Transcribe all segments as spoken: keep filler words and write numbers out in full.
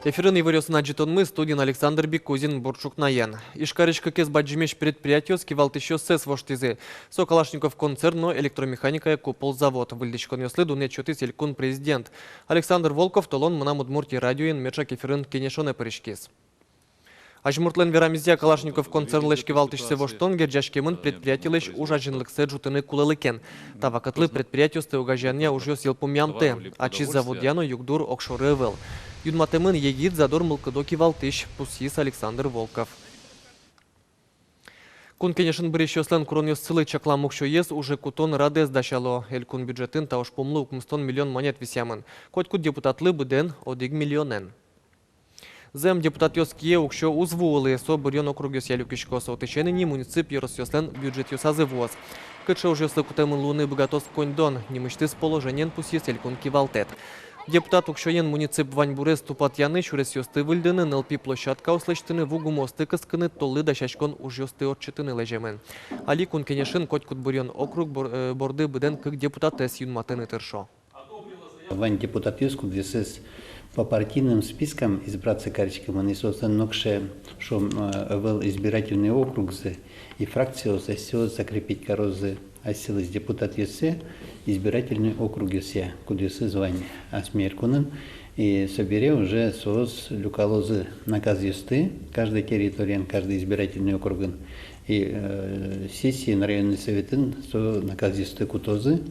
Эфирын иворъёсын адӟытонмы, студиын Александр Бекузин. Бур ӵукнаен. Ижкарысь кыкез бадӟымесь предприятиос кивалтӥсьёссэс воштӥзы. Со Калашников концерн но электромеханикая «Купол» завод. Выльдӥськонъёслы дунъет сётӥз элькун президент. Александр Волков толон «Мынам Удмуртие» радиоен меӵак эфирын кенешонэ пыриськиз. Азьмуртлэн верамезъя, Калашников концернлэсь кивалтӥсьсэ воштон герӟаськемын предприятилэсь уж азинлыксэ ӝутыны кулэлыкен. Та вакытлы предприятиосты огазеянъя ужъёс йылпумъямтэ, ачиз заводъя но югдур огшоры ӧвӧл. Юнматэмын егит, задор мылкыдо кивалтӥсь, пусйиз Александр Волков. Кун Кенешын быръисьёслэн куронъёссылы чаклам уксёез уже кутон радэз дасяло. Элькун бюджетын та ужпумлы укмыстон миллион манет висъямын. Котькуд депутатлы быдэн одӥг миллионэн. Зэм, депутатъёс кие уксё уз вуылы, со быръён округъёсъя люкиськоз. Отысен ини муниципиос ёрослэн бюджетъёсазы вуоз. Кыӵе ужъёслы кутэмын луыны быгатоз коньдон, нимысьтыз положениен пусйиз элькун кивалтэт. Депутат уксёен муниципиос ваньбурез тупатъяны, сюресъёсты выльдыны, нылпи площадкаос лэсьтыны, ву гумыосты кыскыны, толлы дасяськон ужъёсты ортчытыны лэземын. Али Кун Кенешын котькуд быръён округ бор-, э, борды быдэн кык депутатэз юнматыны тыршо. Вань депутатъёс, кудъёсыз по партийным спискам избраться кариськемын, и соослэн нокыӵе, шуом, э, ӧвӧл избирательный округзы, и фракциос асьсэос закрепить карозы асьсэлэсь депутатъёссэ избирательный округъёсъя, кудъёсыз вань асьме элькунын, и собере уже соос люкалозы наказъёсты каждой территориын, каждой избирательный округын, и, э, сессиын, районный советын со наказъёсты кутозы.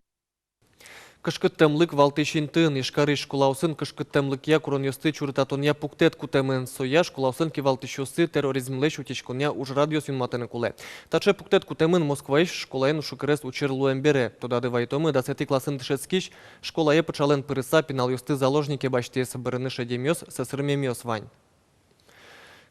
Кышкыттэмлык валтӥсь интыын. Ижкарысь школаосын кышкыттэмлыкъя куронъёсты чурытатонъя пуктэт кутэмын. Соя школаосын кивалтӥсьёсты терроризмлэсь утиськонъя ужрадъёс юнматыны кулэ. Таӵе пуктэт кутэмын Москваысь школаын ушкарес учыр луэм бере. Тодады вайытомы, дасэтӥ классын дышетскись школае пыӵалэн пырыса пиналъёсты заложнике басьтӥз, бырыны шедемъёс, сӧсырмемъёс вань.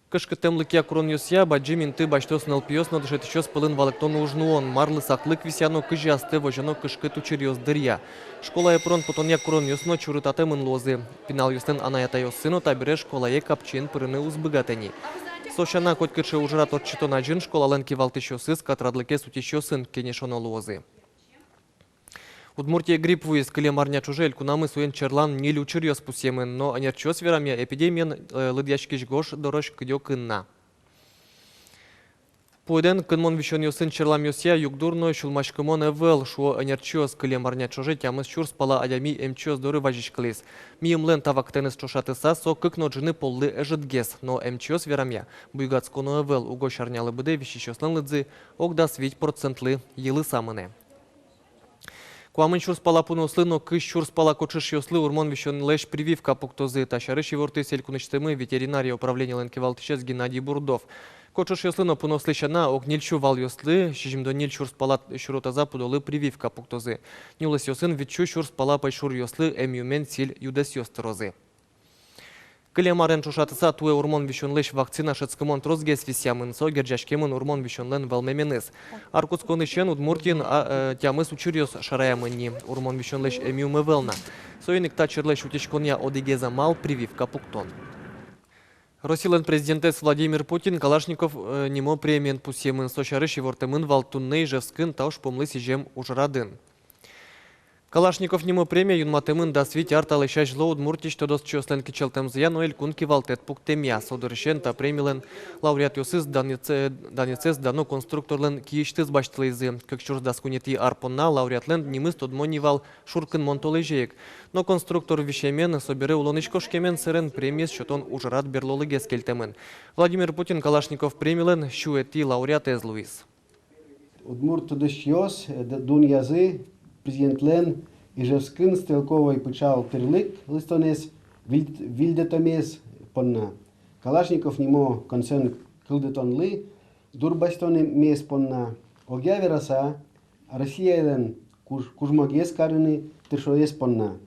Кышкыттэмлыкъя куронъёсъя бадӟым инты басьтоз нылпиос но дышетӥсьёс пӧлын валэктон уж нуон, марлы саклык висъяно, кызьы астэ возёно кышкыт учыръёс дыръя. Школае пырон-потонъя куронъёс но чурытатэмын луозы. Пиналъёслэн анай-атайёссы но табере школае капчиен пырыны уз быгатэ ни. Со сяна, котькыӵе ужрад ортчытон азьын школалэн кивалтӥсьёсыз катрадлыкез утисьёсын кенешоно луозы. Удмуртие грипп вуиз. Кылем арня ӵоже элькунамы соин черлан ньыль учыръёс пусъемын, но ӧнерчиос верамъя, эпидемиен, э, лыдъяськись гож дорозь кыдёкын на. Пуэдэн кынмон висёнъёсын черламъёсъя югдур но сюлмаськымон ӧвӧл, шуо ӧнерчиос. Кылем арня ӵоже тямыс сюрс пала адями эмчиос доры вазиськылӥз. Мимален та вакытэныз ӵошатыса, со кык но ӝыны поллы ӧжытгес, но эмчиос верамъя, буйгатсконо ӧвӧл, угось арнялы быдэ висисьёслэн лыдзы ог дас вить процентлы йылыса мынэ. Куамын сюрс пала пуныослы но кызь сюрс пала кочышъёслы урмон висёнлэсь прививка пуктозы. Та сярысь ивортӥз элькунысьтымы ветеринария управленилэн кивалтӥсез Геннадий Бурдов. Кочышъёслы но пуныослы сяна, ог ньыль сю валъёслы сизьымдон ньыль сюрс пала сюро таза пудолы прививка пуктозы. Нюлэсъёсын вить сю сюрс пала пӧйшуръёслы эмъюмен сӥль юдэсъёс тырозы. Кылем арен ӵошатыса, туэ урмон висёнлэсь вакцина шӧдскымон тросгес висъямын, со герӟаськемын урмон висёнлэн вӧлмеменыз. Ар кутсконысен Удмуртиын, а, э, тямыс учыръёс шараямын ни, урмон висёнлэсь эмъюм ӧвӧл на. Соин ик та черлэсь утиськонъя одӥгез амал — прививка пуктон. Россилэн президентэз Владимир Путин Калашников, э, нимо премиен пусъемын. Со сярысь ивортэмын вал туннэ Ижевскын та ужпумлы сӥзем ужрадын. Калашников нимо премия юнматэмын дас вить ар талэсь азьло удмуртысь тодосчиослэн кичӧлтэмзыя но элькун кивалтэт пуктэмъя. Со дырысен та премилэн лауреатъёсыз данъетсэ-, данъетсэс дано конструкторлэн киысьтыз басьтылӥзы. Кык сюрс дас куинетӥ ар понна лауреатлэн нимыз тодмо ни вал шуркынмон толэзе ик. Но конструктор висемен, собере улонысь кошкемен сэрен премиез сётон ужрад берлолыгес кельтэмын. Владимир Путин Калашников премилэн сюэтӥ лауреатэз луиз. Удмурт тодосчиос, э, д-, дунъязы президентлэн Ижевскын стрелковой пычал тӥрлык лэсьтонэз вильд-, вильдытэмез понна, Калашников нимо концерн кылдытонлы дурбасьтонэз понна, огъя вераса, Россиялэн куж-, кужмогес карыны тыршонэз понна.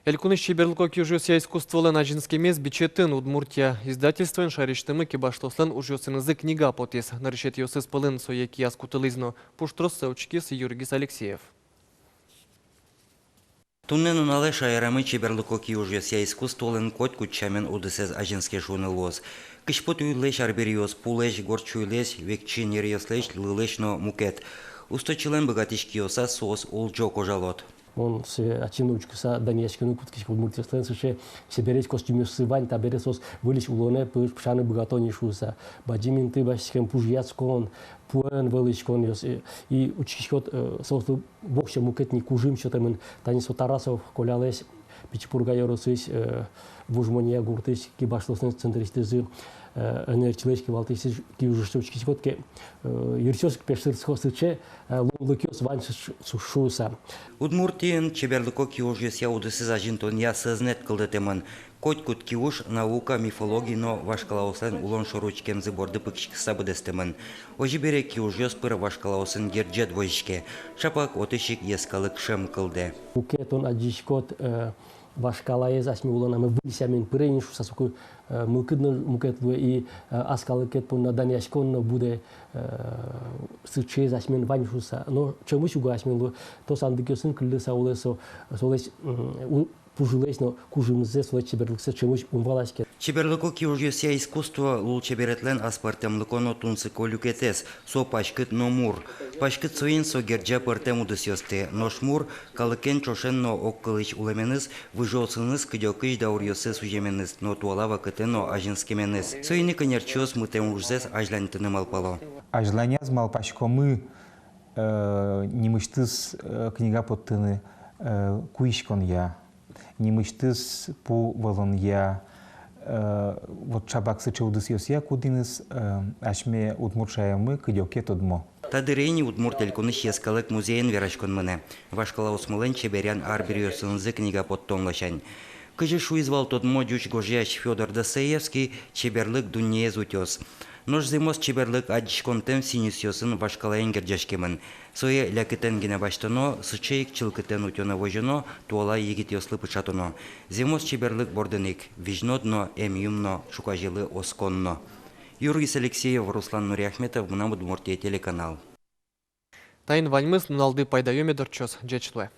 Элькунысь чеберлыко киужъёсъя искусстволэн азинскемез бичетын. «Удмуртия» издательствоен шаерысьтымы кибашлыослэн ужъёсынызы книга потӥз. Нырысетӥосыз пӧлын сое кияз кутылӥз но пуштроссэ учкиз Юргис Алексеев. Туннэ нуналэ шаерамы чеберлыко киужъёсъя искусстволэн котькуд сямен удысэз азинске шуыны луоз. Кызьпу туйлэсь арбериос, пулэсь, горд сюйлэсь, векчи ньӧръёслэсь, лылэсь но мукет. Усточилэн быгатӥсь киосаз соос улӟо кожалод. Мон сое ачим но учкыса данъяськыны кутскисько, удмуртъёслэн сыӵе чебересь костюмъёссы вань, табере соос выльысь улонэ пы-, пыӵаны быгато ни шуыса. Бадӟым инты басьтӥськем, пужъяськон, пуэн вӧлӥськонъёс. И, и учкиськод, э, соослы воксё мукет ни кужым сётэмын. Тани со Тарасов Колялэсь, Пичи Пурга ёросысь, э, Вужмонья гуртысь кибашлыослэн центрысьтызы, э, ӧнерчилэсь кивалтӥсьтыз киужысь учкиськод ке, э, йырсиос пештырско сыӵе, э, луонлыкъёс вань ш-, ш-, шуыса. Удмуртиын чеберлыко киужъёсъя удысэз азинтонъя сӧзнэт кылдытэмын. Котькуд киуж наука, мифология но вашкалаослэн улон шоры учкемзы борды пыкиськыса быдэстэмын. Озьы бере, киужъёс пыр вашкалаосын герӟет возиське. Ӵапак отысь ик йӧскалык шӧм кылдэ. Куке тон адӟиськод, э, вашкалаез асьме улонамы выль сямен пыре ни шуыса, соку, э, мылкыд но мукет луэ и, э, ас калыкед понна данъяськон но будэ, э, сыӵеез асьмен вань шуыса. Но ӵемысь уго асьмелы то сандыкъёсын кыллыса улэ со, солэсь, м, у-, пужылэсь но кужымзэ, солэсь чеберлыксэ ӵемысь ум валаське. Чеберлыко киужъёсъя искусство — лулчеберетлэн аспӧртэмлыко но тунсыко люкетэз. Со паськыт но мур. Паськыт соин, со герӟа пӧртэм удысъёсты. Нош мур — калыкен ӵошен но огкылысь улэменыз, выжыосыныз кыдёкысь дауръёссэ суземеныз но туала вакытэ но азинскеменыз. Соин ик ӧнерчиос мытэм ужзэс азьланьтыны малпало. Азьланяз малпаськомы, э, нимысьтыз, э, книга поттыны, э, куиськонъя, нимысьтыз пу вӧлонъя, э, вот ӵапак сыӵе удысъёсъя, кудӥныз, э, асьме удмурт шаермы кыдёке тодмо. Та дыре ини Удмурт Элькунысь йӧскалык музейын вераськон мынэ вашкалаосмылэн чеберъян арбериосынызы книга поттон ласянь. Кызьы шуиз вал тодмо ӟуч гожъясь Фёдор Достоевский, чеберлык дуннеез утёз. Нош зэмос чеберлык адӟиськонтэм сӥньысъёсын вашкалаен герӟаськемын. Сое лякытэн гинэ басьтоно, сыӵе ик чылкытэн утёно-возёно, туала егитъёслы пыӵатоно. Зэмос чеберлык бордын ик визьнод но, эмъюм но, ӵуказелы оскон но. Юргис Алексеев, Руслан Нуриахметов, «Мынам Удмуртие» телеканал. Таин ваньмыз. Нуналды пайдаё мед ортчоз. Ӟеч луэ.